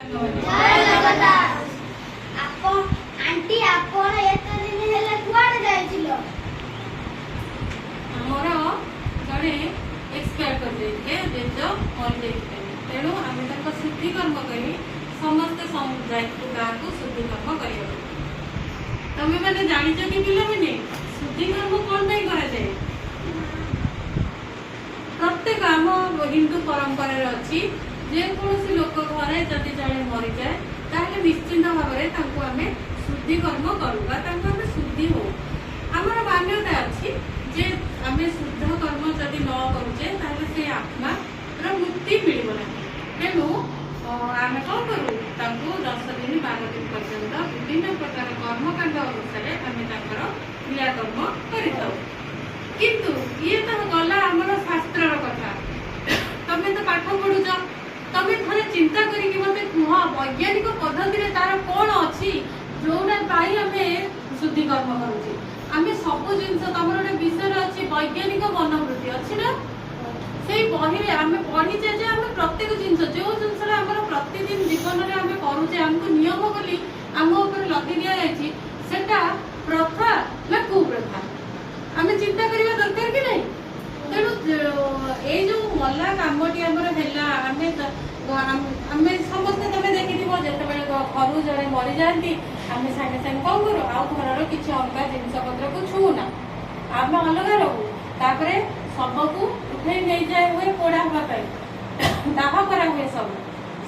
ଜୟ ଜଗନ୍ନାଥ। ଆପଣ ଆଣ୍ଟି, ଆପଣ ଏତେ ଦିନ ହେଲା କୁଆଡେ ଯାଇଥିଲ? ଆମର ଜଣେ ଏକ୍ସପାୟାର କରିଯାଇଥିଲେ, ଜେଜ ମରିଯାଇଥିଲେ। ତେଣୁ ଆମେ ତାଙ୍କ ଶୁଦ୍ଧିକର୍ମ କରି ସମସ୍ତେ ଯାଇଥିଲୁ ଗାଁକୁ ଶୁଦ୍ଧିକର୍ମ କରିବାକୁ। ତମେ ମାନେ ଜାଣିଛ କି ପିଲାମାନେ, ଶୁଦ୍ଧିକର୍ମ କଣ ପାଇଁ କରାଯାଏ? ପ୍ରତ୍ୟେକ ଆମ ହିନ୍ଦୁ ପରମ୍ପରାରେ ଅଛି, ଯେକୌଣସି ଲୋକ ଘରେ ଯଦି ଜଣେ ମରିଯାଏ, ତାହେଲେ ନିଶ୍ଚିନ୍ତ ଭାବରେ ତାଙ୍କୁ ଆମେ ଶୁଦ୍ଧିକର୍ମ କରୁ ବା ତାଙ୍କୁ ଆମେ ଶୁଦ୍ଧି ହଉ। ଆମର ମାନ୍ୟତା ଅଛି ଯେ ଆମେ ଶୁଦ୍ଧ କର୍ମ ଯଦି ନ କରୁଛେ, ତାହେଲେ ସେ ଆତ୍ମାର ମୁକ୍ତି ମିଳିବ ନାହିଁ। ତେଣୁ ଆମେ କଣ କରୁ? ତାଙ୍କୁ 10 ଦିନ 12 ଦିନ ପର୍ଯ୍ୟନ୍ତ ବିଭିନ୍ନ ପ୍ରକାର କର୍ମକାଣ୍ଡ ଅନୁସାରେ ଆମେ ତାଙ୍କର କ୍ରିୟାକର୍ମ କରିଥାଉ। କିନ୍ତୁ ଇଏ ତ ଗଲା ଆମର ଶାସ୍ତ୍ରର କଥା। ତମେ ତ ପାଠ ପଢୁଛ, ତମେ ଥରେ ଚିନ୍ତା କରିକି ମତେ କୁହ, ବୈଜ୍ଞାନିକ ପଦ୍ଧତିରେ ତାର କଣ ଅଛି, ଯୋଉଟା ପାଇଁ ଆମେ ଶୁଦ୍ଧି କର୍ମ କରୁଛେ? ଆମେ ସବୁ ଜିନିଷ, ତମର ଗୋଟେ ବିଷୟରେ ଅଛି, ବୈଜ୍ଞାନିକ ମନୋବୃତ୍ତି ଅଛି ନା? ସେଇ ବହିରେ ଆମେ ପଢିଛେ ଯେ ଆମେ ପ୍ରତ୍ୟେକ ଜିନିଷ, ଯୋଉ ଜିନିଷଟା ଆମର ପ୍ରତିଦିନ ଜୀବନରେ ଆମେ କରୁଛେ, ଆମକୁ ନିୟମ ବୋଲି ଆମ ଉପରେ ଲଦି ଦିଆଯାଇଛି, ସେଟା ପ୍ରଥା ନା କୁପ୍ରଥା, ଆମେ ଚିନ୍ତା କରିବା ଦରକାର କି ନାହିଁ? ତେଣୁ ଏଇ ଯୋଉ ମଲା କାମଟି ଆମର ହେଲା, ଆମେ ସମସ୍ତେ, ତମେ ଦେଖିଥିବ, ଯେତେବେଳେ ଘରୁ ଜଣେ ମରିଯାଆନ୍ତି, ଆମେ ସାଙ୍ଗେ ସାଙ୍ଗେ କଣ କରୁ? ଆଉ ଘରର କିଛି ଅଲଗା ଜିନିଷ ପତ୍ରକୁ ଛୁଉଁନା, ଆମେ ଅଲଗା ରହୁ। ତାପରେ ଶବକୁ ଉଠେଇ ନେଇଯାଏ ହୁଏ ପୋଡା ହବା ପାଇଁ, ଦାହ କରା ହୁଏ ସବୁ।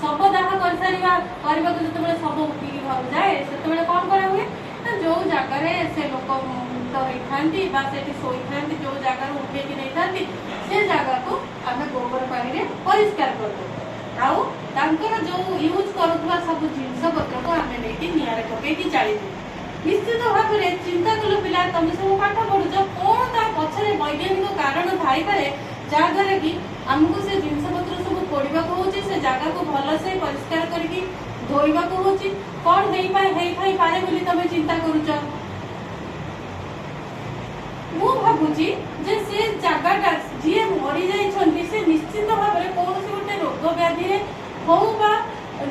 ଶବ ଦାହ କରିସାରିବା କରିବାକୁ ଯେତେବେଳେ ଶବ ଉଠିକି ଘରୁ ଯାଏ, ସେତେବେଳେ କଣ କରା ହୁଏ ନା, ଯୋଉ ଜାଗାରେ ସେ ଲୋକ ମୃତ ହେଇଥାନ୍ତି ବା ସେଠି ଶୋଇଥାନ୍ତି, ଯୋଉ ଜାଗାରୁ ଉଠେଇକି ନେଇଥାନ୍ତି, ସେ ଜାଗାକୁ ଆମେ ଗୋବର ପାଣିରେ ପରିଷ୍କାର କରିଦଉ। ଆଉ ତାଙ୍କର ଯୋଉ ୟୁଜ କରୁଥିବା ସବୁ ଜିନିଷ ପତ୍ରକୁ ଆମେ ନେଇକି ନିଆଁରେ ପକେଇକି ଜାଳିଦଉ। ନିଶ୍ଚିତ ଭାବରେ ଚିନ୍ତା କଲ ପିଲା, ତମେ ସବୁ ପାଠ ପଢୁଛ, କଣ ତା ପଛରେ ବୈଜ୍ଞାନିକ କାରଣ ଥାଇପାରେ, ଯାହା ଦ୍ୱାରା କି ଆମକୁ ସେ ଜିନିଷ ପତ୍ର ସବୁ ପୋଡିବାକୁ ହଉଛି, ସେ ଜାଗାକୁ ଭଲସେ ପରିଷ୍କାର କରିକି ଧୋଇବାକୁ ହଉଛି? କଣ ହେଇଥାଇପାରେ ବୋଲି ତମେ ଚିନ୍ତା କରୁଛ? ମୁଁ ଭାବୁଛି ଯେ ସେ ଜାଗାଟା, ଯିଏ ମରି ଯାଇଛନ୍ତି, ସେ ନିଶ୍ଚିତ ଭାବରେ କୌଣସି ଗୋଟେ ରୋଗ ବ୍ୟାଧିରେ ହଉ ବା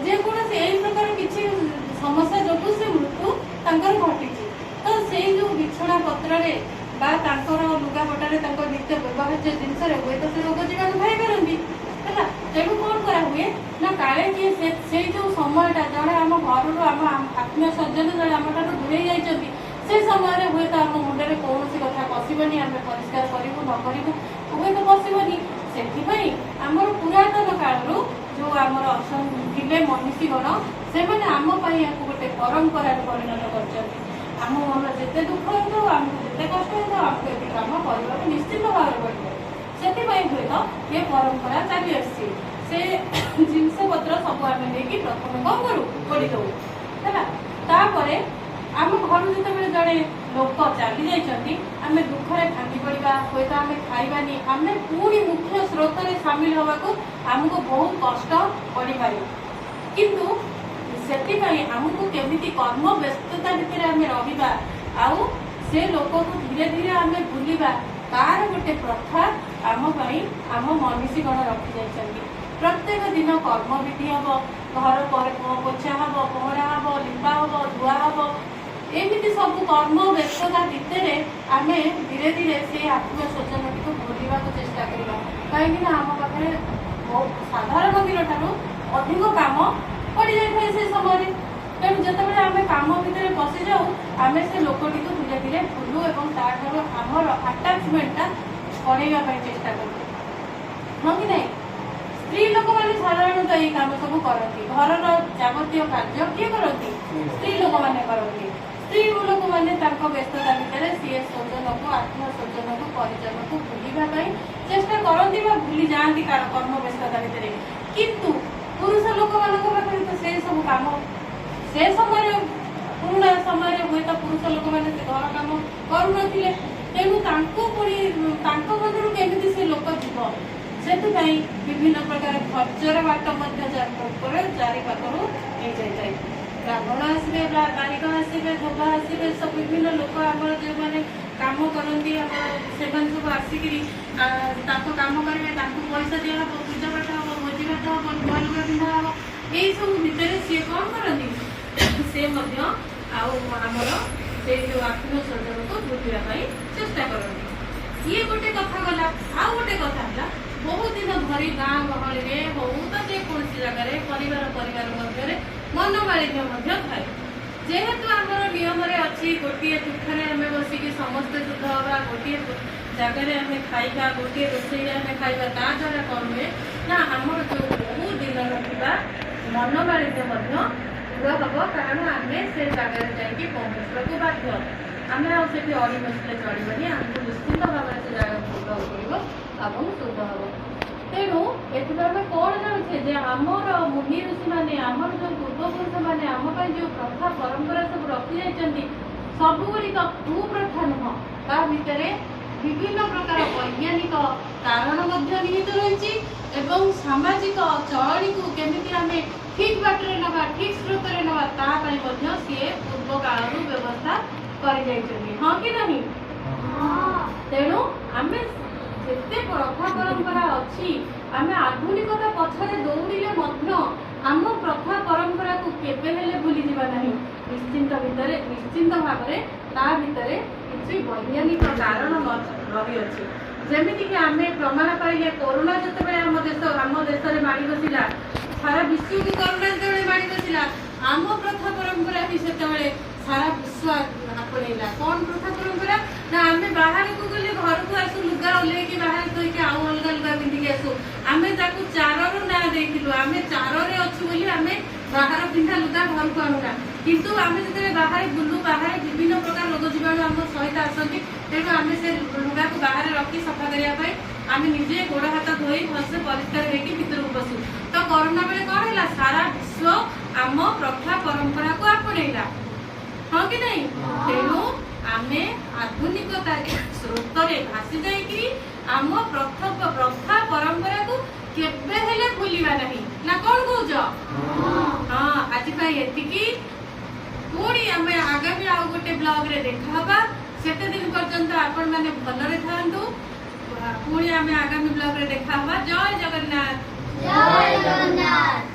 ଯେକୌଣସି ଏଇ ପ୍ରକାର କିଛି ସମସ୍ୟା ଯୋଗୁଁ ସେ ମୃତ୍ୟୁ ତାଙ୍କର ଘଟିଛି। ତ ସେଇ ଯୋଉ ବିଛଣା ପତ୍ରରେ ବା ତାଙ୍କର ଲୁଗାପଟାରେ, ତାଙ୍କ ନିତ୍ୟ ବ୍ୟବହାର୍ଯ୍ୟ ଜିନିଷରେ ହୁଏତ ସେ ରୋଗ ଜୀବାଣୁ ଥାଇପାରନ୍ତି, ହେଲା? ତେଣୁ କଣ କରା ହୁଏ ନା, କାଳେ କିଏ ସେଇ ଯୋଉ ସମୟଟା ଜଣେ ଆମ ଘରରୁ, ଆମ ଆତ୍ମୀୟ ସ୍ୱଜନ ଜଣେ ଆମ ଠାରୁ ଦୂରେଇ ଯାଇଛନ୍ତି, ସେ ସମୟରେ ହୁଏତ ଆମ ମୁଣ୍ଡରେ କୌଣସି କଥା ପଶିବନି, ଆମେ ପରିଷ୍କାର କରିବୁ ନ କରିବୁ ହୁଏତ ପଶିବନି। ସେଥିପାଇଁ ଆମର ପୁରାତନ କାଳରୁ ଯୋଉ ଆମର ଅଛନ୍ତି ଥିଲେ ମନୀଷୀଗଣ, ସେମାନେ ଆମ ପାଇଁ ଏହାକୁ ଗୋଟେ ପରମ୍ପରାରେ ପରିଣତ କରିଛନ୍ତି। ଆମ ମନ ଯେତେ ଦୁଃଖ ହେଉଥାଉ, ଆମକୁ ଯେତେ କଷ୍ଟ ହେଉଥାଉ, ଆମକୁ ଏତିକି କାମ କରିବାକୁ ନିଶ୍ଚିତ ଭାବରେ ପଡ଼ିବ। ସେଥିପାଇଁ ହୁଏତ ଏ ପରମ୍ପରା ଚାଲି ଆସିଛି। ସେ ଜିନିଷ ପତ୍ର ସବୁ ଆମେ ନେଇକି ପ୍ରଥମେ କଣ କରୁ? ପୋଡ଼ି ଦଉ, ହେଲା? ତାପରେ ଆମ ଘରୁ ଯେତେବେଳେ ଜଣେ ଲୋକ ଚାଲି ଯାଇଛନ୍ତି, ଆମେ ଦୁଃଖରେ ଭାଙ୍ଗି ପଡ଼ିବା, ହୁଏତ ଆମେ ଖାଇବାନି, ଆମେ ପୁଣି ମୁଖ୍ୟ ସ୍ରୋତରେ ସାମିଲ ହବାକୁ ଆମକୁ ବହୁତ କଷ୍ଟ ପଡ଼ିପାରେ। କିନ୍ତୁ ସେଥିପାଇଁ ଆମକୁ କେମିତି କର୍ମ ବ୍ୟସ୍ତତା ଭିତରେ ଆମେ ରହିବା ଆଉ ସେ ଲୋକକୁ ଧୀରେ ଧୀରେ ଆମେ ଭୁଲିବା, ତାର ଗୋଟେ ପ୍ରଥା ଆମ ପାଇଁ ଆମ ମନୀଷୀଗଣ ରଖିଯାଇଛନ୍ତି। ପ୍ରତ୍ୟେକ ଦିନ କର୍ମବିଧି ହବ, ଘର ପରେ ପୋଛା ହବ, ପହଁରା ହବ, ଲିପା ହବ, ଧୁଆ ହବ। ଏମିତି ସବୁ କର୍ମ ବ୍ୟସ୍ତତା ଭିତରେ ଆମେ ଧୀରେ ଧୀରେ ସେଇ ଆତ୍ମୀୟ ସ୍ୱଜନଟିକୁ ଭୁଲିବାକୁ ଚେଷ୍ଟା କରିବା, କାହିଁକି ନା ଆମ ପାଖରେ ବହୁତ ସାଧାରଣ ଦିନ ଠାରୁ ଅଧିକ କାମ ପଡ଼ିଯାଇଥାଏ ସେ ସମୟରେ। ତେଣୁ ଯେତେବେଳେ ଆମେ କାମ ଭିତରେ ପଶିଯାଉ, ଆମେ ସେ ଲୋକଟିକୁ ଧୀରେ ଧୀରେ ଭୁଲୁ ଏବଂ ତାଠାରୁ ଆମର ଆଟାଚମେଣ୍ଟଟା ଛଡେଇବା ପାଇଁ ଚେଷ୍ଟା କରୁ, ହଁ କି ନାହିଁ? ସ୍ତ୍ରୀ ଲୋକମାନେ ସାଧାରଣତଃ ଏଇ କାମ ସବୁ କରନ୍ତି। ଘରର ଯାବତୀୟ କାର୍ଯ୍ୟ କିଏ କରନ୍ତି? ସ୍ତ୍ରୀ ଲୋକମାନେ କରନ୍ତି। ସ୍ତ୍ରୀ ଲୋକମାନେ ତାଙ୍କ ବ୍ୟସ୍ତତା ଭିତରେ ସିଏ ସ୍ୱଜନକୁ, ଆତ୍ମୀୟ ସ୍ୱଜନକୁ, ପରିଜନକୁ ଭୁଲିବା ପାଇଁ ଚେଷ୍ଟା କରନ୍ତି ବା ଭୁଲି ଯାଆନ୍ତି କାରଣ କର୍ମ ବ୍ୟସ୍ତତା ଭିତରେ। କିନ୍ତୁ ପୁରୁଷ ଲୋକମାନଙ୍କ ପାଖରେ ତ ସେ ସବୁ କାମ ସେ ସମୟରେ, ପୁରୁଣା ସମୟରେ ହୁଏତ ପୁରୁଷ ଲୋକମାନେ ସେ ଘର କାମ କରୁନଥିଲେ। ତେଣୁ ତାଙ୍କୁ ପୁଣି ତାଙ୍କ ମନରୁ କେମିତି ସେ ଲୋକ ଯିବ, ସେଥିପାଇଁ ବିଭିନ୍ନ ପ୍ରକାର ଖର୍ଚ୍ଚର ବାଟ ମଧ୍ୟ ଉପରେ ଚାରିପାଖରୁ ହେଇଯାଇଥାଏ। ବ୍ରାହ୍ମଣ ଆସିବେ, ବାରିକ ଆସିବେ, ଧୋବା ଆସିବେ, ସବୁ ବିଭିନ୍ନ ଲୋକ ଆମର ଯେଉଁମାନେ କାମ କରନ୍ତି ଆମର, ସେମାନେ ସବୁ ଆସିକିରି ତାଙ୍କ କାମ କରିବେ, ତାଙ୍କୁ ପଇସା ଦିଆହବ, ପୂଜା ପାଠ ହବ, ଭୋଜି ଭାତ ହବ, ନୂଆ ଲୁଗା ପିନ୍ଧା ହବ। ଏଇ ସବୁ ଭିତରେ ସିଏ କଣ କରନ୍ତି? ସେ ମଧ୍ୟ ଆଉ ଆମର ସେଇ ଯୋଉ ଆତ୍ମୀୟ ସ୍ୱଜନକୁ ଭୁଲିବା ପାଇଁ ଚେଷ୍ଟା କରନ୍ତି। ଇଏ ଗୋଟେ କଥା ଗଲା। ଆଉ ଗୋଟେ କଥା ହେଲା, ବହୁତ ଦିନ ଧରି ଗାଁ ଗହଳିରେ ହଉ ବା ଯେକୌଣସି ଜାଗାରେ ପରିବାର ପରିବାର ମଧ୍ୟରେ ମନୋମାଳିନ୍ୟ ମଧ୍ୟ ଥାଏ। ଯେହେତୁ ଆମର ନିୟମରେ ଅଛି, ଗୋଟିଏ ତୁଠରେ ଆମେ ବସିକି ସମସ୍ତେ ଶୁଦ୍ଧ ହବା, ଗୋଟିଏ ଜାଗାରେ ଆମେ ଖାଇବା, ଗୋଟିଏ ରୋଷେଇରେ ଆମେ ଖାଇବା, ତା ଦ୍ୱାରା କଣ ହୁଏ ନା ଆମର ଯୋଉ ବହୁତ ଦିନର ଥିବା ମନୋମାଳିନ୍ୟ ମଧ୍ୟ ଦୂର ହବ। କାରଣ ଆମେ ସେ ଜାଗାରେ ଯାଇକି ପହଞ୍ଚିବାକୁ ବାଧ୍ୟ। ଆମେ ଆଉ ସେଠି ଅଡ଼ି ବସିଲେ ଚଳିବନି। ଆମକୁ ନିଶ୍ଚିନ୍ତ ଭାବରେ ସେ ଜାଗାକୁ ଯିବାକୁ ପଡ଼ିବ ଏବଂ ଶୁଦ୍ଧ ହବ। ତେଣୁ ଏଥିରୁ ଆମେ କଣ ଜାଣୁଛେ ଯେ ଆମର ମୁନି ଋଷି ମାନେ, ଆମର ଯୋଉ ପୂର୍ବପୁରୁଷ ମାନେ ଆମ ପାଇଁ ଯୋଉ ପ୍ରଥା ପରମ୍ପରା ସବୁ ରଖି ଯାଇଛନ୍ତି, ସବୁଗୁଡ଼ିକ କୁପ୍ରଥା ନୁହଁ। ତା ଭିତରେ ବିଭିନ୍ନ ପ୍ରକାର ବୈଜ୍ଞାନିକ କାରଣ ମଧ୍ୟ ନିହିତ ରହିଛି ଏବଂ ସାମାଜିକ ଚଳଣିକୁ କେମିତି ଆମେ ଠିକ ବାଟରେ ନେବା, ଠିକ ସ୍ରୋତରେ ନେବା, ତା ପାଇଁ ମଧ୍ୟ ସିଏ ପୂର୍ବ କାଳରୁ ବ୍ୟବସ୍ଥା କରିଯାଇଛନ୍ତି। ହଁ କି ନାହିଁ? ତେଣୁ ଆମେ ଯେତେ ପ୍ରଥା ପରମ୍ପରା ଅଛି, ଆମେ ଆଧୁନିକତା ପଛରେ ଦୌଡ଼ିଲେ ମଧ୍ୟ ଆମ ପ୍ରଥା ପରମ୍ପରାକୁ କେବେ ହେଲେ ଭୁଲିଯିବା ନାହିଁ। ନିଶ୍ଚିନ୍ତ ଭାବରେ ତା ଭିତରେ କିଛି ବୈଜ୍ଞାନିକ କାରଣ ରହିଅଛି। ଯେମିତିକି ଆମେ ପ୍ରମାଣ ପାଇଲେ, କରୋନା ଯେତେବେଳେ ଆମ ଦେଶରେ ମାଡ଼ି ବସିଲା, ସାରା ବିଶ୍ୱକୁ କରୋନା ଯେତେବେଳେ ମାଡ଼ି ବସିଲା, ଆମ ପ୍ରଥା ପରମ୍ପରା ବି ସେତେବେଳେ ସାରା ବିଶ୍ୱ ଆପଣେଇଲା। କଣ ପ୍ରଥା ପରମ୍ପରା ନା ଆମେ ବାହାରକୁ ଗଲେ ଘରକୁ ଆସୁ, ଲୁଗା ଓହ୍ଲେଇକି ବାହାରେ ଥୋଇକି ଆଉ ଅଲଗା ଲୁଗା ପିନ୍ଧିକି ଆସୁ। ଆମେ ତାକୁ ଚାରର ନାଁ ଦେଇଥିଲୁ। ଆମେ ଚାରରେ ଅଛୁ ବୋଲି ଆମେ ବାହାର ପିନ୍ଧା ଲୁଗା ଘରକୁ ଆଣୁନା। କିନ୍ତୁ ଆମେ ଯେତେବେଳେ ବାହାରେ ବୁଲୁ, ବାହାରେ ବିଭିନ୍ନ ପ୍ରକାର ରୋଗ ଜୀବାଣୁ ଆମ ସହିତ ଆସନ୍ତି। ତେଣୁ ଆମେ ସେ ଲୁଗାକୁ ବାହାରେ ରଖି ସଫା କରିବା ପାଇଁ ଆମେ ନିଜେ ଗୋଡ ହାତ ଧୋଇ ଭଲସେ ପରିଷ୍କାର ହେଇକି ଭିତରକୁ ପଶୁ। ତ କରୋନା ବେଳେ କଣ ହେଲା? ସାରା ବିଶ୍ୱ ଆମ ପ୍ରଥା ପରମ୍ପରାକୁ ଆପଣେଇଲା। ହଁ କି ନାହିଁ? ତେଣୁ ଆମେ ଆଧୁନିକତା ସ୍ରୋତରେ ଭାସି ଯାଇକିରି ଆମ ପ୍ରଥା ପରମ୍ପରାକୁ କେବେ ହେଲେ ଭୁଲିବା ନାହିଁ। ନା କଣ କହୁଛ? ହଁ, ଆଜି ପାଇଁ ଏତିକି। ପୁଣି ଆମେ ଆଗାମୀ ଆଉ ଗୋଟେ ବ୍ଲଗରେ ଦେଖା ହବା। ସେତେ ଦିନ ପର୍ଯ୍ୟନ୍ତ ଆପଣ ମାନେ ଭଲରେ ଥାଆନ୍ତୁ। ପୁଣି ଆମେ ଆଗାମୀ ବ୍ଲଗରେ ଦେଖା ହବା। ଜୟ ଜଗନ୍ନାଥ। ଜୟ ଜଗନ୍ନାଥ।